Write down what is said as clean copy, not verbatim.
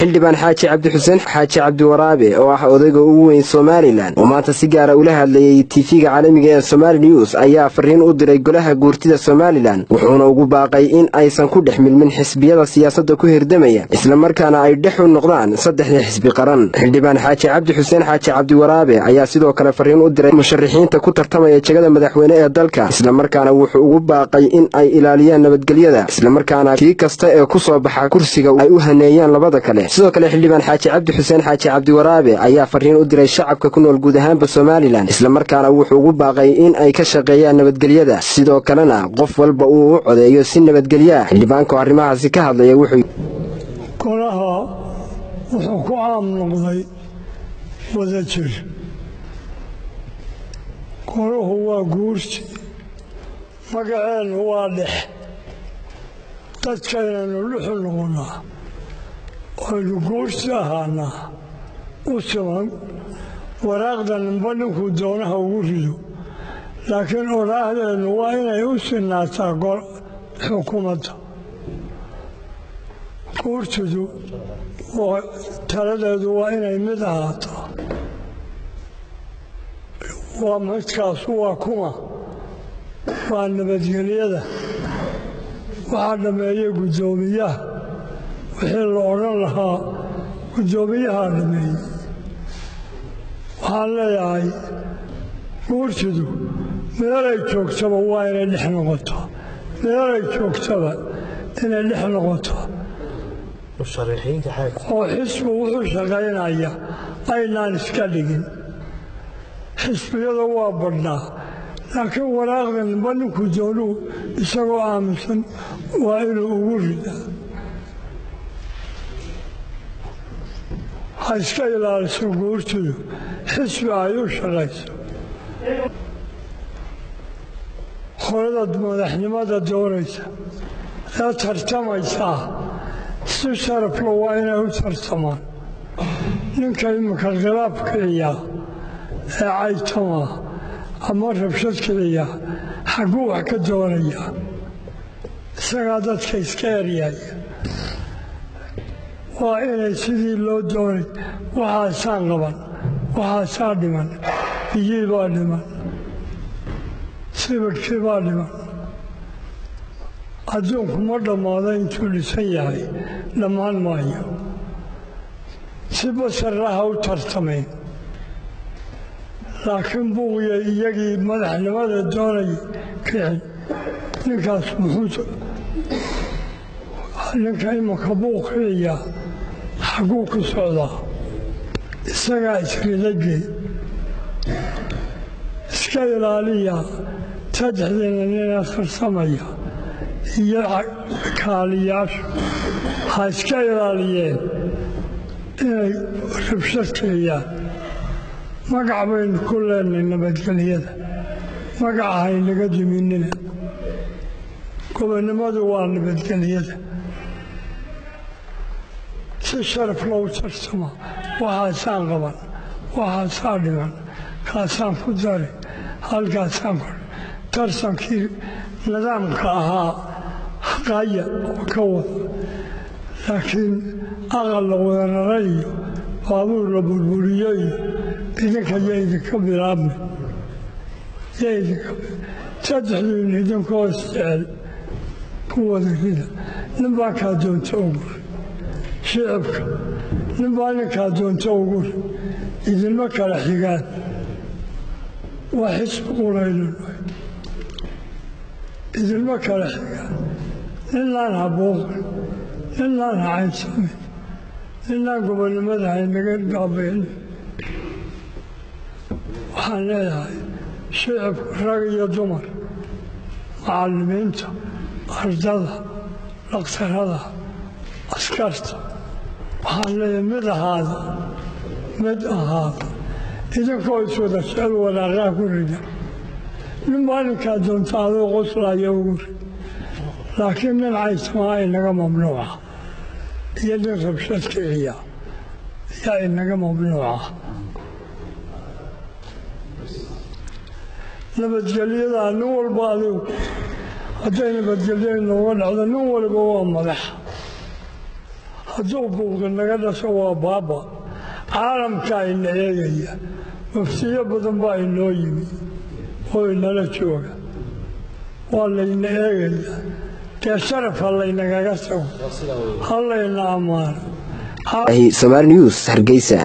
Xildhibaan Xaaji Cabdi Xuseen Xaaji Cabdiwaraabe oo ah odayga ugu weyn Somalilan oo maanta si gaara ula hadlayay TV-ga caalamiga ee Somali News ayaa fariin u diray golaha guurtida Somalilan, wuxuuna ugu baaqay in aysan ku dhex milmin xisbiyada siyaasadda ku hirdamaya, islamarkaana ay dhex u noqdaan saddexda xisbi qaran. Xildhibaan Xaaji Cabdi Xuseen Xaaji Cabdiwaraabe ayaa sidoo kale fariin u diray musharaxiinta ku tartamaya jegada madaxweyne ee dalka, islamarkaana wuxuu ugu baaqay in ay ilaaliyaan nabadgelyada, islamarkaana kii kasta ee ku soo baxa kursiga ay u haneeyaan labada kale. Sidoo kale Xildhibaan Xaaji Cabdi Xuseen Xaaji Cabdiwaraabe ayaa fariin u diray shacabka ku nool guud ahaanba Somalilan, islamarkaana wuxuu ugu baaqay in ay ka shaqeeyaan nabadgelyada, sidoo kalena qof walba uu u codeeyo si nabadgelya. Xildhibaanku arrimahaasi ka hadlaya wuxuu Golaha wuxuu ku caam noqday wadajir. Golahu waa guurti, magaceennu waa dhex, dadkaynaynu dhuxu noqonnaa aynu guurti ahaanaa u siman. Waraaqda ninba ninkuu doonaha ugu rido, laakiin odhaahdeennu waa inay u sinaataa xukuumadda. Guurtidu taladeedu waa inay mid ahaataa. Waa midkaasu waa kuma waa nabadgelyada. Waxaa dhammeeyey guddoomiyaha, wixii la odhan lahaa guddoomiyahaa dhammeeyey. Waxaan leeyahay guurtidu meelay joogtaba waa inay dhex noqotaa, meelay joogtaba inay dhex noqotaa, oo xisbi wuxuu shaqaynaya aynaan iska dhigin. Xisbiyada waa badhnaa, laakiin waraaqda ninba ninkuu doonuu isagoo aaminsan waa inuu ugu ridaa. Ha iska ilaaliso guurtidu xisbi ay u shaqayso. Qolada madaxnimada doonaysa ee tartamaysaa si sharafla waa inay u tartamaan. Ninka iminka khilaaf kiciya ee caytama ama rabshad kiciya xagguu wax ka doonayaa? Isagaa dadka iska eryaya. Waa inay sidii loo doonay. Waxaasaan qaban, waxaasaa dhiman, biyii baa dhiman, sibidhkii baa dhiman. Adduunku ma dhammaado intuu dhisan yahay, dhammaan maayo. Si basarraha u tartamayn, laakiin buuqya iyagii madaxnimada doonayay kicin. Ninkaas muxuu, ninka imanka buuq kiciya xagguu ku socdaa? Isagaa isridagey. Iska ilaaliya saddexdiina nina tartamaya iyo kaaliyaashu ha iska ilaaliyeen inay rabshad kiciyaan. Magac baynu ku leenahay nabadgelyada, magaca haynaga duminina. Gobonnimadu waa nabadgelyada. Si sharaf lou tartama. Waxaasaan qaban, waxaasaa dhiman, kaasaan ku dari, halkaasaan ku tartankii nidaamka ahaa qaya oo ka wada, laakiin aqal la wada raray iyo baabuur la burburiyo iyo idinka ya idinka bilaabmi, ya idinka saddexdiin idinkoo isjecel ku wada rida. Ninbaa kaa doonta ugu shicibka, ninbaa ninkaa doonta ugu rid, idinma kala xigaan. Waa xisbi quraynu, idinma kala xigaan. Ninlaan ha buuqin, ninlaan ha caynsamin, ninlaan gobonnimada haynaga baabayn. Waxaan leeyahay shicibku, rag iyo dumar, macallimiinta, ardada, dhakhtarada, askarta, waxaan leeyahay mid ahaada, mid ahaada, idinkoo iswada jecel waraaqaha ku rida. Nin maalinkaa doonta adoo qoslaya ugu rid, laakiin nin caysamaa inaga mamnuuca iyo nin rabshad kiciya yaa inaga mamnuuca. Nabadgelyadaa nin walba adigu hadday nabadgelyo inooga dhacdo, nin waliba waa madax. Hadduu buuqa naga dhasho waa baaba. Caalamkaa ina eegaya, muftiyo badan baa inoo yimi oo inala jooga, waa layna eegaya. Dee sharaf ha laynagaga tago, ha layna ammaano. Somaali News, Hargeysa.